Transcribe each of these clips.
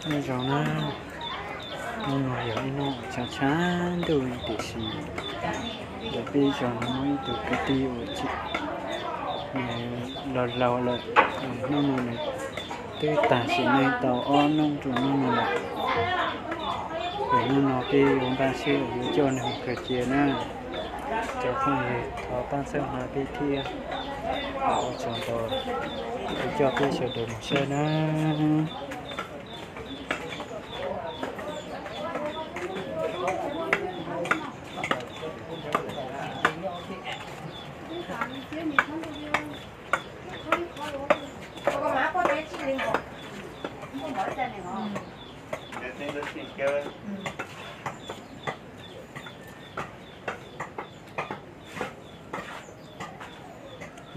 Nyob zoo na, hnub no yog ib hnub tshav tshav ntuj tiam sis yog peb zos no muaj ib tug kwv tij uas tseem laus laus lawm, hnub no nws twb tag sim neej tau ob hnub rau hnub no lawm. Ces hnub no peb yuav npaj siab yuav coj nws mus khaws cia na. Cov phooj ywg thov pab txhawb nqa peb thiab, ua tsaug ntau, yuav coj peb sawv daws mus saib na.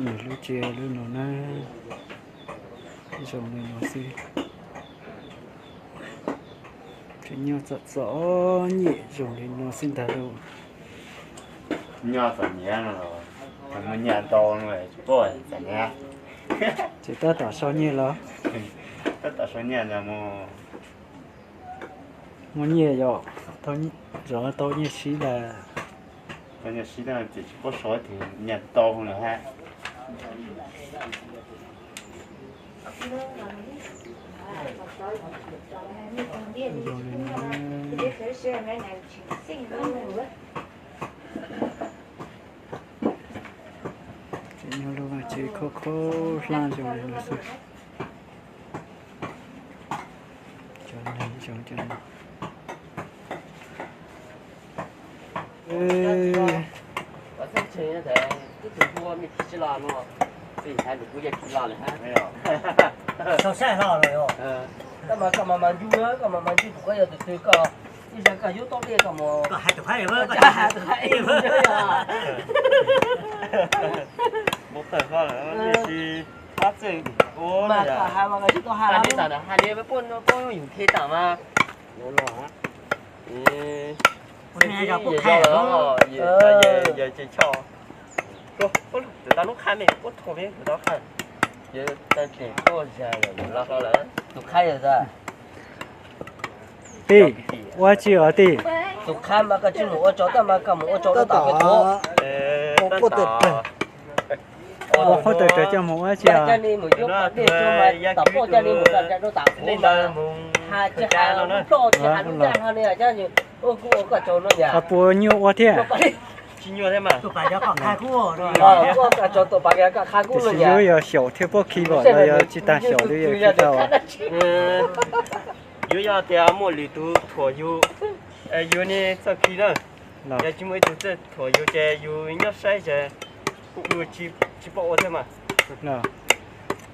Nws lub tsev lub no na, zoo li no xwb. Tseem nyob txom txom nyem zoo li no xwb ntag lauj. Nyob txom nyem no los mus nyiaj ntau no tsis paub txom nyem. Ces tab tom so nyiaj los? Tab tom so nyiaj ntag mus. Muaj nyiaj yom, zov tau nyiaj sib lawm. Tau nyiaj sib lawm ces tsis paub so tias nyiaj ntau lawm hab. Tseem nyob lub vaj tsev khaub khaub hlab zoo li no xwb. Cov neeg zoo cov no. Tau saib hlo lawm os. Koj mas koj mas mas ncu na, koj mas mas ncu kuv koj yog tus twg koj, ib zag koj yub tau dej koj mus. Koj hais tus khaib, koj hais tus khaib. Mus tawm hlo lawm, tab txwj ua mas koj hais mas koj yub tau hais. Hais li peb puab yug the tam mas. Yawg ces choj, tus tau lub qhab me puab thua peb tus tau qhab. Yawg tau tes tuaj zag lawm los hlo lawm. Tus qhab yog tij, ua tsi os tij? Tus qhab mas koj tsis mus ua tsov, tab mas koj mus ua tsov rau tom qhov tuag. Ua qhov tawm tawm coj mus ua tsi os? Coj li mus yuav dej rau mas tom poj coj li mus rau tom qhov mas. Has tsis has lub ploj tsis has lub ncaj hlo li coj li ua kuv ua koj tsaug no yom. Qhov puas nyuaj ua thiab? Tsis nyuaj thiab mas. Ua koj tsaug tuam pas koj qha kuv no yom. Yuav yog xyaum thiab pob khi kom los yog tsis tag xyaum li yog tsis tau. Yuav yog tias muaj lwm tus thuam yus, yus niag txoj khi na. Yog tsis muaj ib tug txawj thuam yus ces yus nyob saib ces kuj tsis paub ua thiab mas.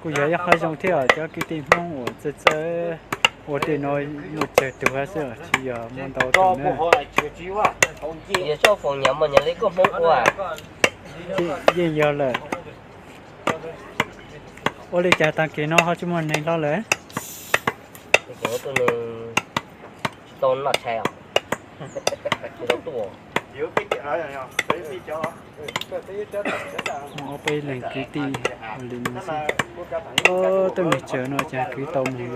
Kuj yog ib qho zoo thiab cov kwv tij Hmoob uas txawj txawj ua tej no, muaj tsawg tug hab xwb tsis yog muaj ntau tug na. Yog tsob foom nyam mas nyam li koj Hmoob ua. Yeej yog lawm. Ua li cas tag kis no ho tsis muaj neeg hlo lawm? Tsis tau noj tshais os. Tsis tau tuaj. Muaj ob peb leeg kwv tij ua li no xwb. Tuab neeg tsawg no cas kwv tau mus lawm.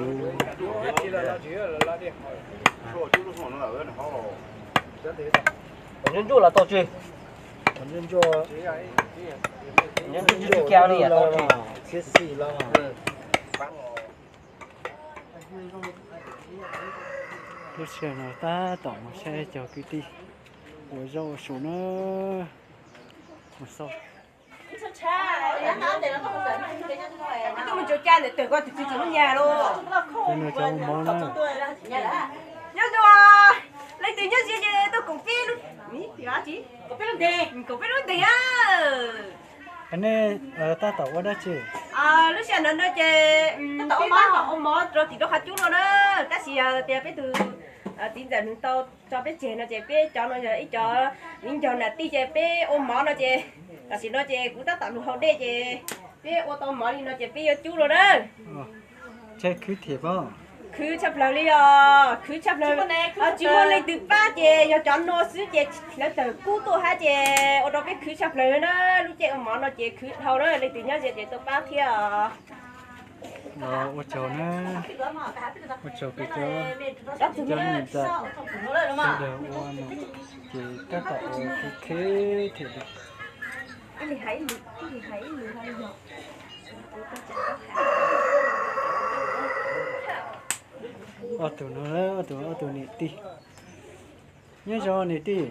Ntsuj ntsuj los tau tsis? Ntsuj ntsuj tsis kiag li tau tsis? Lub sij hawm no tab tom mus saib cov kwv tij ua zaub ua su na. Mus xauj. Tus no cov ua mov na. Nyob zoo, leej twg nyob ze ces tuaj koom peb lub, koom peb lub ntees. Nej tab tom ua dab tsi? Lub sij hawm no no ces peb tab tom ua mov rau tim rau qhov cub no na. Tab sis yog tias peb tus txiv ntxawm nws tau tso peb tseg no ces peb cov no yog ib cov viv ncaus nam tij ces peb ua mov no ces tam sim no ces kuv tab tom lug haus dej ces peb ua tau mov li no ces peb yuav cub no na. Khwv thiab pob? Khwv tshaj plaws li os, khwv tshaj plaws. Tsis muaj leej twg pab ces yog cov no xwb ces lawv tawm kub tuaj hab ces ua rau peb khwv tshaj plaws na. Lub caij ua mov no ces khwv dhau na, leej twg nyob ze ces tuaj pab thiab os. Los ua tsaug na, ua tsaug kws cov, cov niam ntxawm sawv daws ua no ces tab tom ua kheb kheb thiab. Ob tug no, ob tug, ob tug niam tij. Nyob zoo niam tij.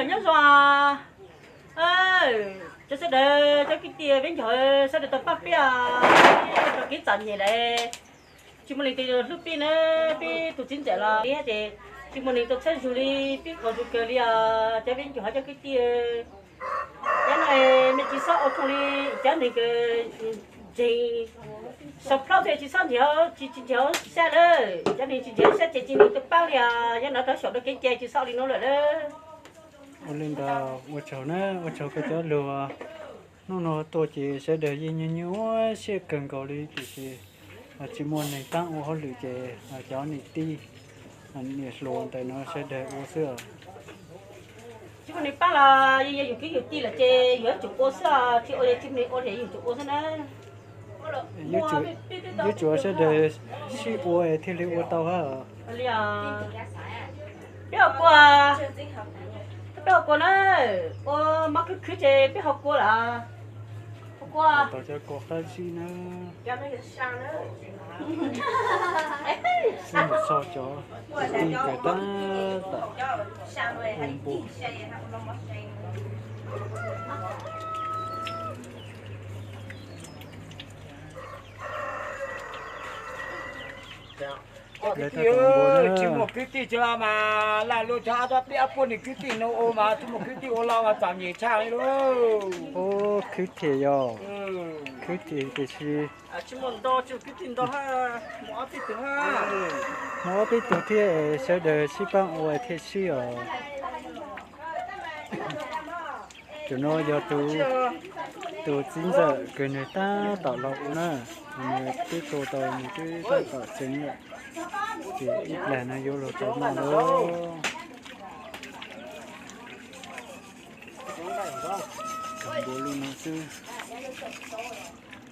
Nyob zoo. Cov sawv daws, cov kwv tij peb ncaug sawv daws tau pab peb rau kev txom nyem lawm. Tsis muaj leej twg hlub peb na, peb tus txiv ntxawm los li ces tsis muaj neeg tau txhawb zug li, peb qhov zug kawg li os cov peb ncaug cov kwv tij. Cov no nej tsis txhob ua khoom li, cov neeg ntseeg sau plaub thiaj tsis txhob nrhiav, tsis tsis nrhiav sab lawm, cov neeg tsis nrhiav sab ces tsis muaj neeg tau pab li os, yog no rov xyaum rau kev cai tsis txhob li no lawm. Ua li ntawd ua tsaug na, ua tsaug koj cov lus. Hnub no tuaj ces sawv daws yeej nyuaj nyuaj siab kawg nkaus li tiam sis tsis muaj neeg pab ua hauj lwm ces cov niam tij, niam hluas ntawm no sawv daws ua xwb. Tsis muaj neeg pab los yeej yog yus kwv yus tij lawm ces yus yuav tsum ua xwb, tsis ua tsis muaj neeg ua ces yus tsum ua xwb na. Yuav tsum sawv daws sib ua thiaj li ua tau hab. Peb ho kua, peb ho kua na, ua mov khwv khwv ces peb ho kua lawm. Ho kua, tau cov kua qab zib na. Xwb mus so cov kwv tij kawm tab tom ua npua. Lawv tab tom ua npua na. Tsis muaj kwv tij tsis los mas laj luaj cov ob peb ob puas niag kwv tij no ua mas tsis muaj kwv tij ua los mas txom nyem tshaj li lauj. Ub, khwb thiab yog, khwb thiab tiam sis mus ob peb tug thiab sawv daws sib pab ua thiaj sib os. Tus no yog tus, tus txiv ntxawm kws nws tab tom los ua na, nws twb tua tau nws twb tab tom txeev lawm, ces ib plag no yuav luag tau noj lauj. Npua li no xwb,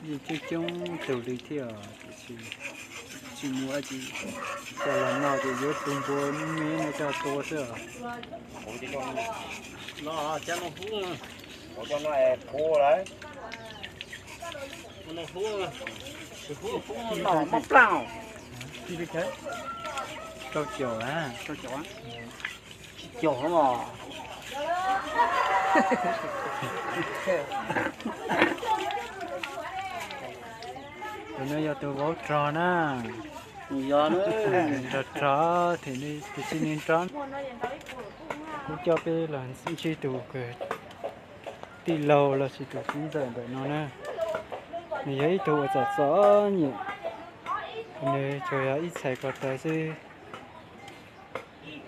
yeej coob coob tug li thiab tiam sis tsis muaj dab tsi, coj los noj ces yuav tus npua me me no coj tua xwb os. Rau caum a, tsis caum os. Tus no yog tus vauv rog na. Yog, rog rog, tiam sis nws nrov. Kuv coj peb los ntsib tus tij laug los sis tus txiv ntxawm ntawm no na. Nws yog ib tug uas txom txom nyem, nws tsuas yog ib txhais ko taw xwb.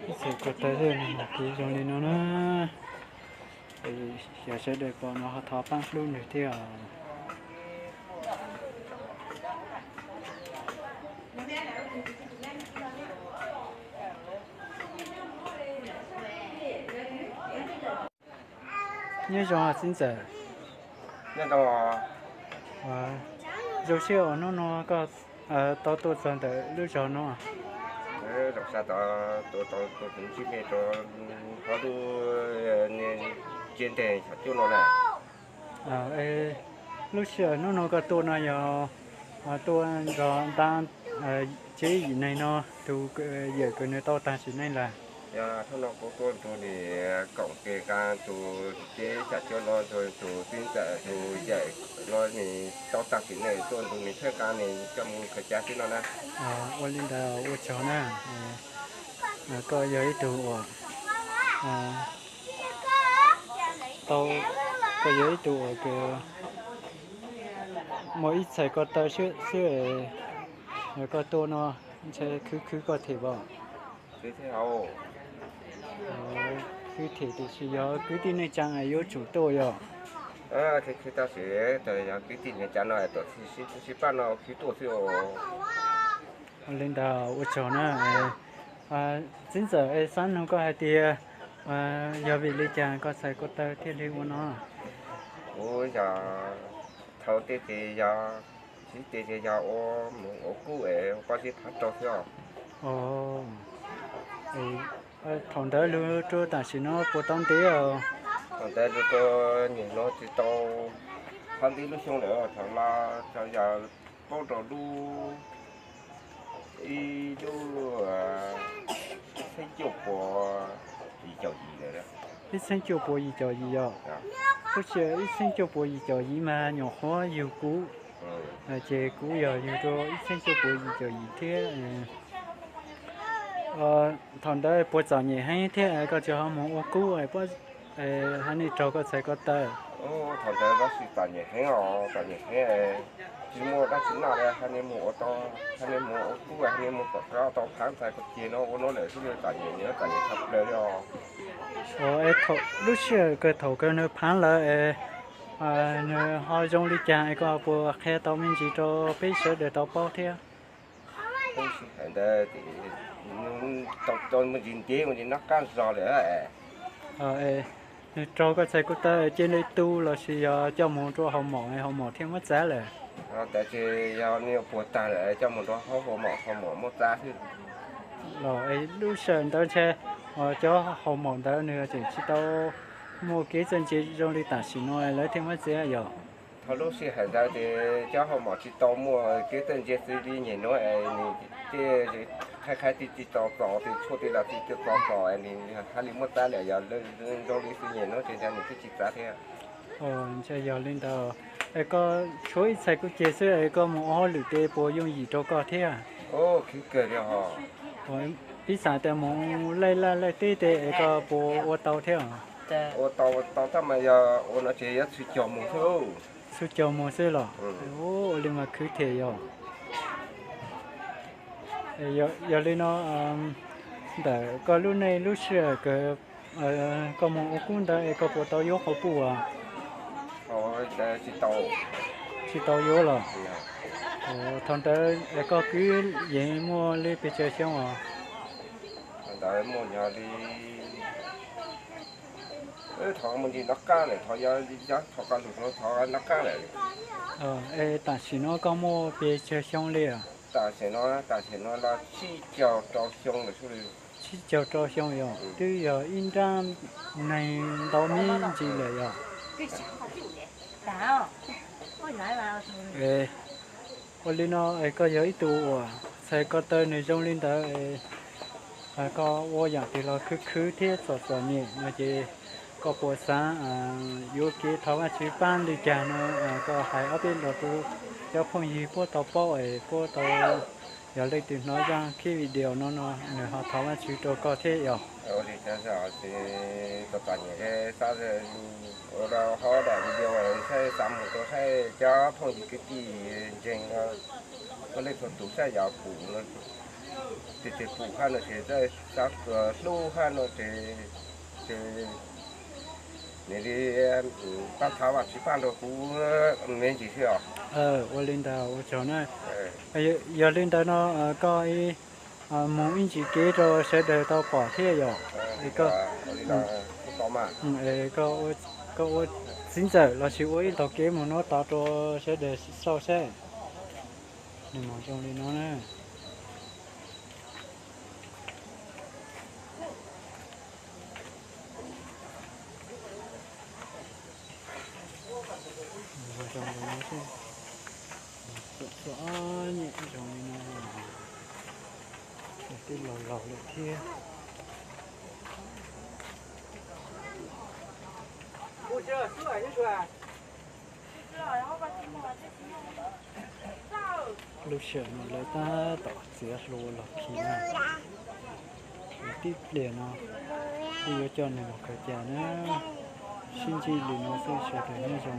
Ib txhais ko taw xwb nws mus kev zoo li no na. Yog sawv daws pom no ho thov pab hlub nws thiab os. Nyob zoo txiv ntxawm. Zoo siab uas hnub no koj tau tuaj txog ntawm lub zos no. Zoo siab tau tuaj tau tus ntsib nej rau hauv lub tsev neeg xyom cuab no na. Lub sij hawm hnub no koj tuaj no yog tuaj nrog ntab tsev yim neeg no tus yawm kws nws tau tag sim neej lawm. Yog hnub no kuv tuaj nrog nws koom tes nqa tus tsev xyom cuab no, tus txiv ntxawm tus yawm no nws tau tag sim neej, tuaj nrog nws txhawb nqa nws coj mus khaws cav tib no na. Ua li ntawd ua tsaug na. Koj yog ib tug uas tau, koj yog ib tug uas kws muaj ib txhais ko taw xwb, yog koj tuaj no ntshai khwv khwv koj them as. Khwv them tiam sis yog kwv tij neej tsaa yuav tsum tuaj yog. Khwv khwv tab sis yog kwv tij neej tsaa no tuaj sib pab no khwv tuaj xwb os. Ua li ntawd ua tsaug na. Txiv ntxawm, xav nug koj hais tias yog vim li cas koj txhais ko taw thiaj li ua no? Kuv yog thaum tej ces yog Tsis tes ces yog ua mus ua kub es ua pob zeb phab rau xwb os. Thaum ntawd lug rua tam sim no puas tau ntev os? Thaum ntawd lug rua nyem no tsis tau phab ntwv lub xyoo lawm, thaum no tau yog paub rau lub ib lub ib txheeb cuaj puas yim caum yim lawm. Ib txheeb cuaj puas yim caum yim yog? Lub sij hawm ib txheeb cuaj puas yim caum yim mas nyuam qhuav yug kuv, ces kuv yog yug rau ib txheeb cuaj puas yim caum yim thiab. Thaum ntawd puas txom nyem heev thiab koj tsis ho moog ua kub, hab nej raug koj txhais ko taw? Thaum ntawd tab sis txom nyem heev os, txom nyem heev, tsis muaj dab tsi noj li, hab nej moog ua tau, hab nej moog ua kub, hab nej moog tom qab tau phab ntxhais ko taw no ua no lawm xwb, txom nyem, txom nyem tshaj plaws li os. Lub sij hawm kawg thaum kawg nws phab lawm es nws ho zoo li cas es koj puas qhia tau me ntsis rau peb sawv daws tau paub thiab? Lub sij hawm ntawd tau me ntsis ntev, me ntsis noj qab zog lawm. Nws raug koj txhais ko taw cia li tu los sis yog coj moog rua hauv mom, hauv mom thiaj muab txav lawm? Tab sis yog nws puas tag lawm coj moog rua hauv mom, hauv mom muab txav xwb. Lub sij hawm ntawd ntshe cov hauv mom ntawd nws tseem tsis tau muaj kev txawj ntse zoo li tam sim no lawv thiaj muab txav yog? Thaum lub sij hawm ntawd ces cov hauv mom tsis tau muaj kev txawj ntse xws li nyem nuav es nws tej qhab qhab tij tsis tau txaus, tej tshuaj tej los tsis tau txaus es nws hab li muab txav lawm, yog zoo li xws nyem nuav ces ntshe nws twb tsis txav thiab. Ntshe yog li ntawd. Es koj tshuav ib txhais kuj ceg xwb es koj mus ua hauj lwm ces puas yooj yim rau koj thiab? Khwv kawg li os. Pib xam tas mus laij laj laij teb tes es koj puas ua tau thiab? Ua tau, ua tau tab mas yog ua no ces yuav txhua caug mus xwb. Txhua caug mus xwb los? Ua li mas khwv thiab yog. Yog li no, ntawm koj lub neej lub sij hawm kawg koj mus ua kub ntawd es koj puas tau yuav qhov puj as? Tsis tau yuav los? Thaum ntawd koj kwv yees muaj li pes tsawg xyoo os? Thaum ntawd muaj yog li, thov mus ntsis noj qab lawm, thov yog thov koj lug thov noj qab lawm. Es tam sim no koj muaj pes tsawg xyoo li? Tam sim no, tam sim no los tsib caug rau xyoo lawm. Tsib caug rau xyoo yog twb yog ib nrab neeg ntau me ntsis lawm yog? Ua li no es koj yog ib tug uas txhais ko taw nws zoo li ntawd, koj ua yaam twg los khwv khwv thiab txom txom nyem no ces koj puas xav yuav kev thov Vajtswv paab li cas no, koj hais ob peb los rau cov phooj ywg puab tau paub es puab tau, yog leej twg hnov zaj khib video no no nws ho thov Vajtswv rau koj thiab yog? Txom txom nyem, ua rau hov daim video saib xav mus rau saib cov phooj ywg kwv tij ntseeg no, ua leej txhua tus saib yog pum no, tes tes pum hab no ces xav hlub hab no ces, ces nws li paab thov Vajtswv paab rau kuv me ntsis xwb os. Ua li ntawd ua tsaug na. Yog li ntawd no koj mus ib ntsis kev rau sawv daws tau pom thiab yog? Koj ua txiv ntxawm los sis ua ib ntaug kev mus nuav tod rau sawv daws xauj saib. Nws mus zoo li no na. Zoo li no, xuam xuam nyem zoo li no, twb laus laus lawm thiab. Lub sij hawm no lawv tab tom txiav hlua los khi na, tib pliag no wb yuav coj nws mus khaws cas na. Sib ntsib li no xwb sawv daws nyob zoo.